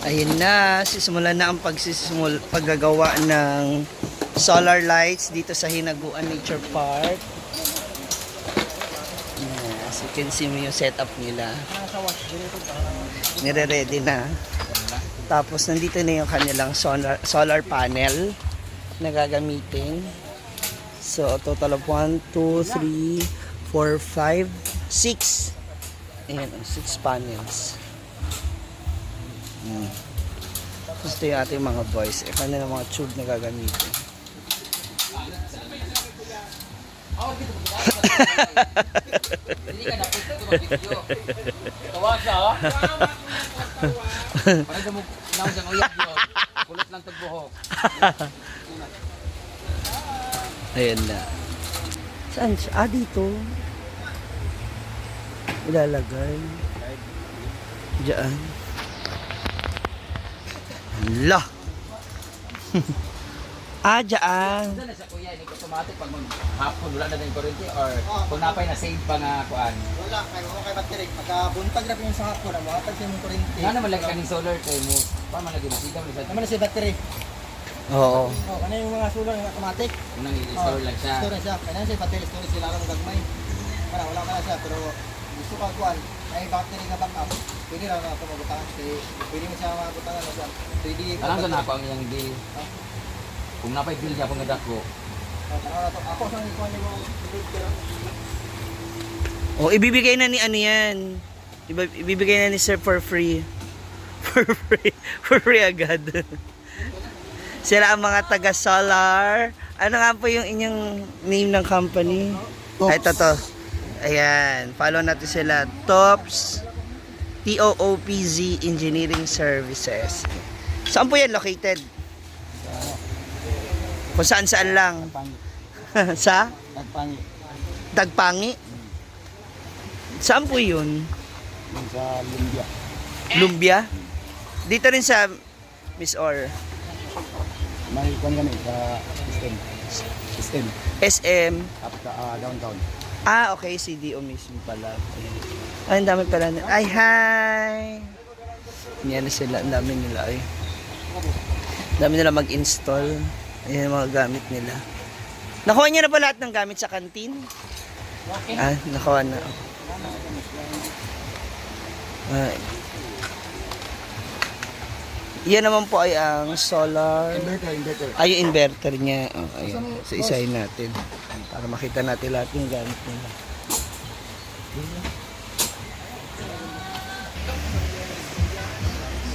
Ayun na, sisimulan na ang paggagawa ng solar lights dito sa Hinaguan Nature Park. As you can see mo yung setup nila. Nire-ready na. Tapos nandito na yung kanilang solar panel na gagamitin. So total of 1, 2, 3, 4, 5, 6. Ayan, 6 panels. Tapos ito yung ating mga boys. Ito na mga tube na gagamitin. Hindi ka dapat ito mag-video. Tawag siya, oh. Parang mo naman siyang uyag yun. Kulot lang tagbuhok. Ayan na. Saan siya? Ah, dito. Ilalagay. Diyan. La! Ah, diyan. Saan na sa kuya, hindi ko automatic pag maghapon wala na din kurente or kung napay na save pa nga kuan. Wala, kay battery. Pagkabuntag na yung sa hapon, makatag siya yung kurente. Nga naman lagi kaning solar kay mo. Paano lagi masigaw ni sa. Naman na siya battery. Oo. Oh, ano yung mga solar yung automatic? Unang i-store lang siya. Store na siya. Kaya siya battery storage sila lang gagmay. Wala ka na siya, pero gusto ka kuan. Ay battery nga backup. Pwede lang ako mabutangan. Pwede mo siya mabutangan siya. Pwede ka. Alam ko na ako ang iyang bill. Kung napay bill niya pang dako. Ako sa ikuan niyo Oh, ibibigay na ni ano yan. Ibibigay na ni Sir for free. For free. For free agad. Sila ang mga taga-solar. Ano nga po yung inyong name ng company? Ay, ito. Ayan. Follow natin sila. Tops TOOPZ Engineering Services. Saan po yan located? Kung saan-saan lang. Sa? Nagpangi. Tagpangi? Saan po yun? Sa Lumbia. Lumbia? Dito rin sa Miss Or. May kuan kami sa system. SM. Up downtown. Ah, okay. CDO mismo pala. Ay, ang dami pala. Ay, hi! Yan na sila. Ang dami nila. Ay. Ang dami nila mag-install. Ayan yung mga gamit nila. Nakuha niyo na ba lahat ng gamit sa kantin? Ah, nakuha na. Ay. Yan naman po ay ang solar. Inverter. Ay, yung inverter niya. Oh, ayan. So, isahin natin. Para makita natin lahat yung gamit nila.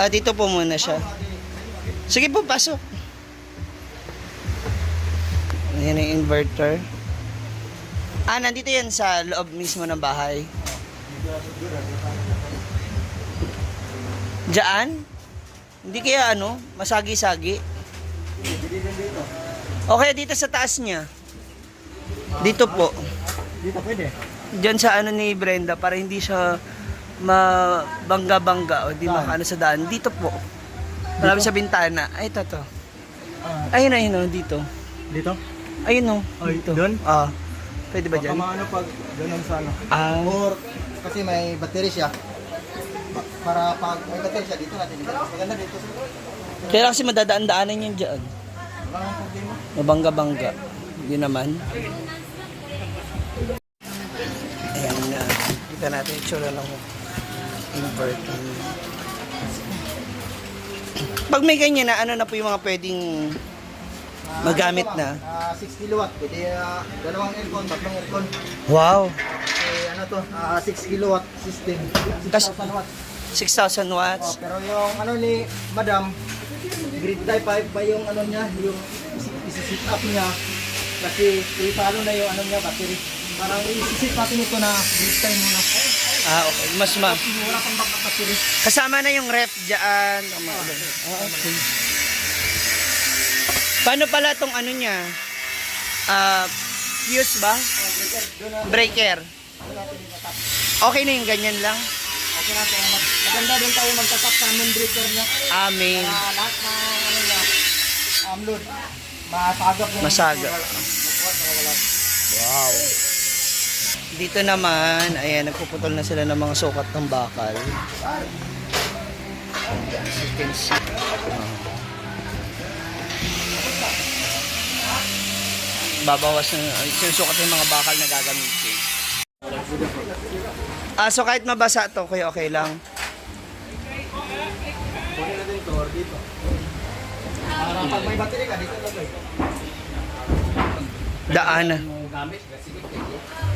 Ah, dito po muna siya. Sige po, pasok. Ayan yung inverter. Ah, nandito yan sa loob mismo ng bahay. Diyan? Hindi kaya ano, masagi-sagi? Okay, dito sa taas niya. Dito po. Dito pwede. Diyan sa ano ni Brenda para hindi siya mabangga-bangga o di makaano sa daan. Dito po. Marami sa bintana. Ay, ito to. Ayun, dito. Dito? Ayun o. Ay, Dito. doon? Ah. Pwede ba dyan? Ano pag ganun sa ano? Ah. Or kasi may battery siya. Para pag may battery siya dito natin. Maganda dito. Kaya kasi madadaan-daanan yan dyan. Wala nang problema. Mabangga-bangga. Hindi naman. Ayan na. Kita natin yung tsura ng inverter. Pag may ganyan na, ano na po yung mga pwedeng magamit na? 6 kilowatt. Pwede dalawang aircon, tatlong aircon. Wow! Ano to? 6 kilowatt system. 6,000 watts. 6,000 watts. Pero yung ano ni Madam, grid type 5 ba yung ano niya, yung isi-sit up niya. Kasi ipalo na yung ano niya, battery. Parang isi-sit natin ito na grid time muna. Ah, okay. Mas Wala pang backup battery. kasama na yung ref dyan. Ah, okay. Paano pala tong ano niya? Fuse ba? Breaker. Okay na yung ganyan lang? Okay natin. Maganda din tayo magtatap sa main breaker niya. Amin. Lahat na ano niya, load. Masagap yung Masaga. Wow. Dito naman, ayan, nagpuputol na sila ng mga sukat ng bakal. As you can see. Babawas na, sinusukat yung mga bakal na gagamitin. So kahit mabasa to, okay lang. Kunin natin ito, or dito. Pag may battery ka, dito na ba? Daan. Yung gamit, sige,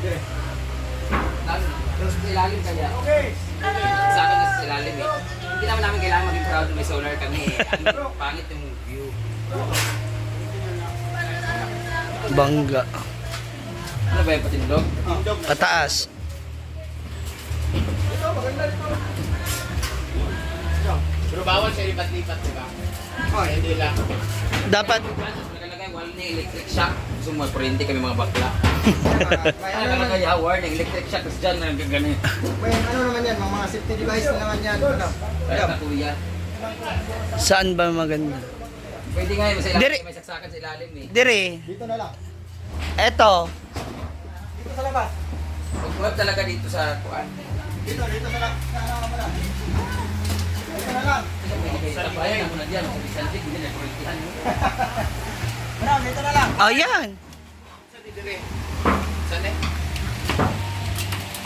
Okay. Tapos ilalim kaya. Okay. Sa akin mas ilalim eh. Hindi naman namin kailangan maging proud na may solar kami eh. Ang pangit yung view. Bangga. Ano ba yung patindog? Pataas. Ito, maganda dito. Pero bawal siya lipat-lipat, di ba? Oh, hindi lang. Dapat, Nakalagay, wala na yung electric shock. Gusto mo, kurente kami mga bakla. May Ano nakalagay, Howard, yung electric shock, tapos dyan na gagano. may ano naman yan, mga safety device na naman yan. Ano? Kaya na kuya. saan ba maganda? Pwede nga yun, sa ilalim, Dire- may saksakan sa ilalim eh. Dire, Dito na lang. eto. Dito sa labas. Pag talaga dito sa kuan. Dito sa lang. Dito na lang. Tapayan mo na diyan, sa Bisantik, hindi na kurintihan mo. Madam, dito na lang. Ayan. Saan eh?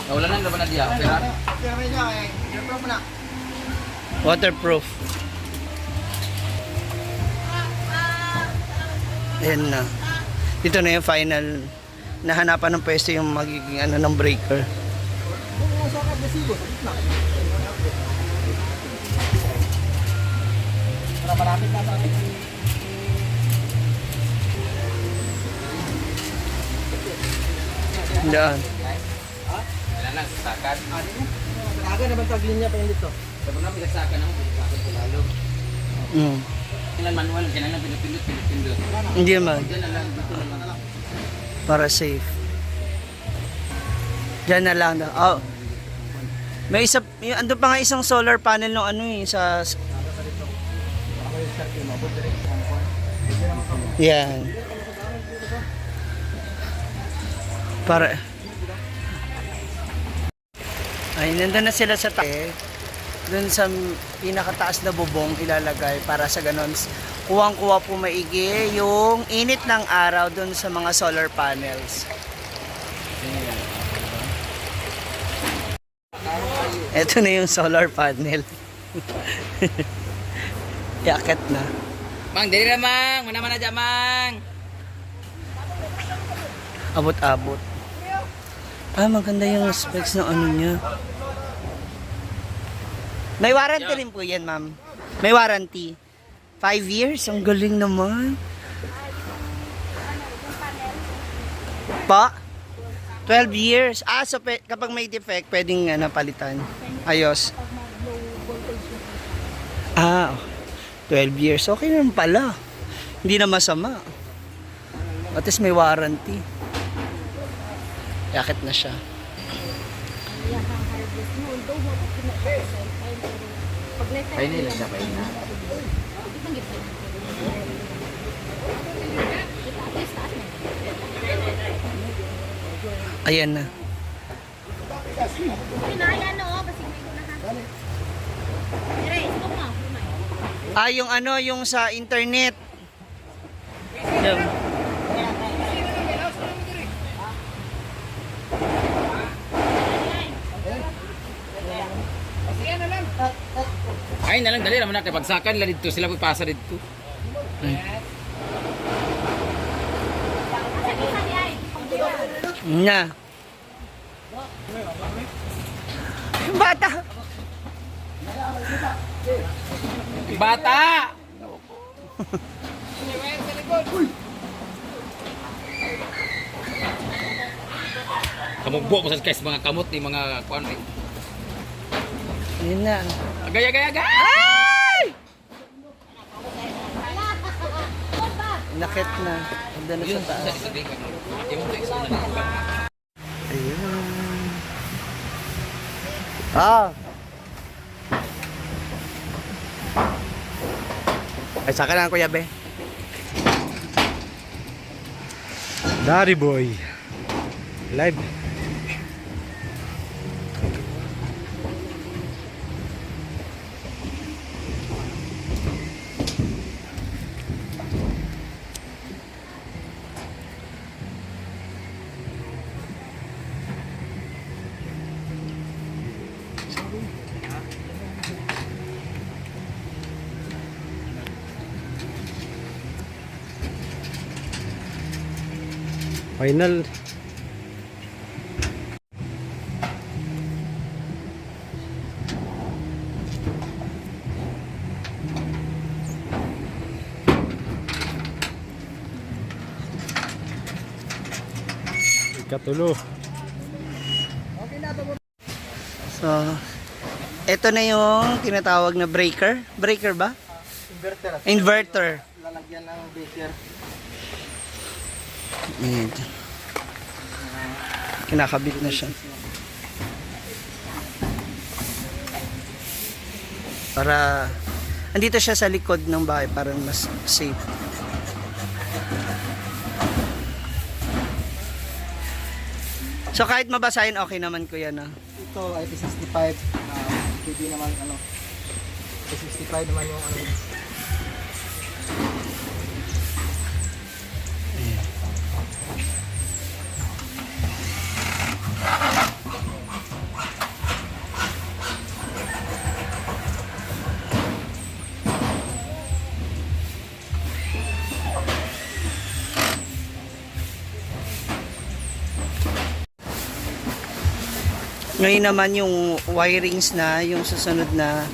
Wala na naman na diyan, pero Okay naman niya, eh. Dito mo na. Waterproof. Ayan na. Dito na yung final. Nahanapan ng pwesto yung magiging ano ng breaker. Kung sa kagasigo, sa gitna. Para malapit na natin. Daan. wala na, saksakan. Aga naman taglin niya pa yun dito. Kapag na pinagsakan ako, pinagsakan ko lalo. Mm. Kailan manual, kailangan pinipindot. Hindi man. Diyan na lang, dito na lang. Para safe. Diyan na lang daw. Oh. May isa, ando pa nga isang solar panel ng ano eh, sa... Yan. Para... Ay, nandun na sila sa tae. Doon sa pinakataas na bubong ilalagay para sa ganon. Kuwang-kuwa po maigi yung init ng araw doon sa mga solar panels. Ito na yung solar panel. Yakit na. Mang, dili na mang, mana na dyan mang. Abot-abot. Ah, maganda yung specs ng ano niya. May warranty rin po yan, ma'am. May warranty. 5 years? Ang galing naman. Pa? 12 years. Ah, so kapag may defect, pwedeng palitan. Ayos. Ah, 12 years. Okay naman pala. Hindi na masama. At least may warranty. Yakit na siya. Ay, nila siya pa yun. Ayan na. Ah, yung ano, yung sa internet. Yan. Ay, nalang dali naman natin. Pagsakan lang dito, sila pipasa dito. Na. Bata. Bata! Kamugbo mo sa guys, mga kamot ni mga kuan eh. Yun na. Gaya gaya gaya! Ay! Nakit na. Ganda na sa taas. Ayun. Ah. Ay, saka na Kuya Be. Daddy boy. Live. Final. Ikatulo. So, ito na yung tinatawag na breaker. Breaker ba? Inverter. Inverter. Lalagyan ng breaker. Ayan. Kinakabit na siya. Para, andito siya sa likod ng bahay para mas safe. So kahit mabasahin, okay naman kuya na. Ito IP65. Pwede naman ano. IP65 naman yung ano. Ngayon naman yung wirings na, yung susunod na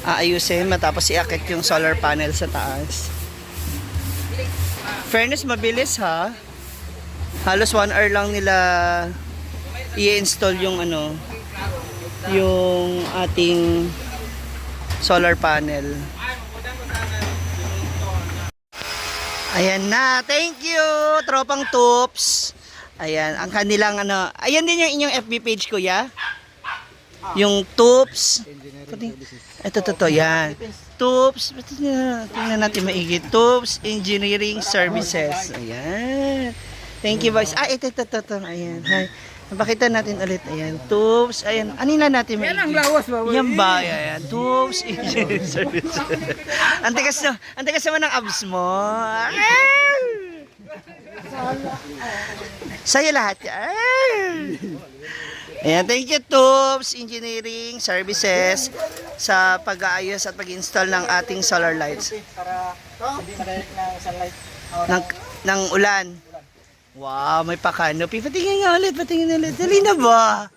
aayusin matapos iakit yung solar panel sa taas. Fairness, mabilis ha. Halos 1 hour lang nila i-install yung ano, yung ating solar panel. Ayan na, thank you, tropang Toops. Ayan, ang kanilang ano, ayan din yung inyong FB page kuya. Yung Toops. Ito, yan. Toops, tingnan natin maigi. Toops Engineering Services. Ayan. Thank you boys. Ah, ito. Ayan, hi. Napakita natin ulit. Ayan, Toops. Ayan, anina natin maigi. Yan ang lawas ba? Yan ba? Ayan, Toops Engineering Services. Antikas naman ng abs mo. Sa'yo lahat yan. Ayan, thank you Toops Engineering Services sa pag-aayos at pag-install ng ating solar lights. Para hindi madirect ng sunlight. Ng ulan. Wow, may pa-canopy. Patingin nga ulit, patingin ulit. Dali na ba?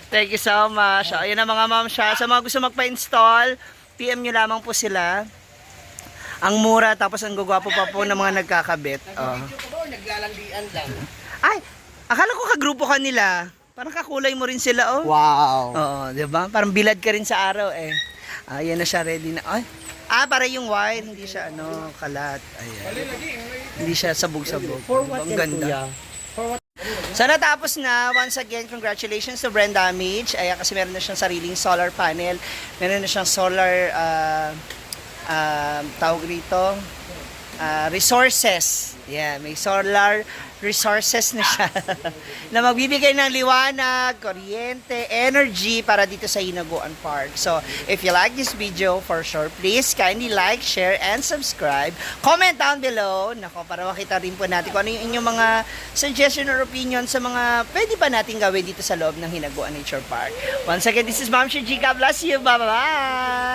Thank you so much. Ayan na mga ma'am siya. Sa mga gusto magpa-install, PM nyo lamang po sila. Ang mura, tapos ang gugwapo pa po ng mga nagkakabit. Oh. Naglalandian lang. Ay, akala ko kagrupo ka nila. Parang kakulay mo rin sila, oh. Wow. Oo, di ba? Parang bilad ka rin sa araw, eh. Ayan na siya, ready na. Ay, para yung wire, hindi siya, ano, kalat. Ayan. Hindi siya sabog-sabog. Diba? Ang ganda. So, natapos na. Once again, congratulations to Brenda Damage. Ayan, kasi meron na siyang sariling solar panel. Meron na siyang solar, tawag rito, resources. Yeah, may solar resources na siya na magbibigay ng liwanag, kuryente, energy para dito sa Hinaguan Park. So, if you like this video, for sure, please kindly like, share, and subscribe. Comment down below, nako, para makita rin po natin kung ano yung inyong mga suggestion or opinion sa mga pwede pa natin gawin dito sa loob ng Hinaguan Nature Park. Once again, this is Ma'am Shiji. God bless you. Bye-bye!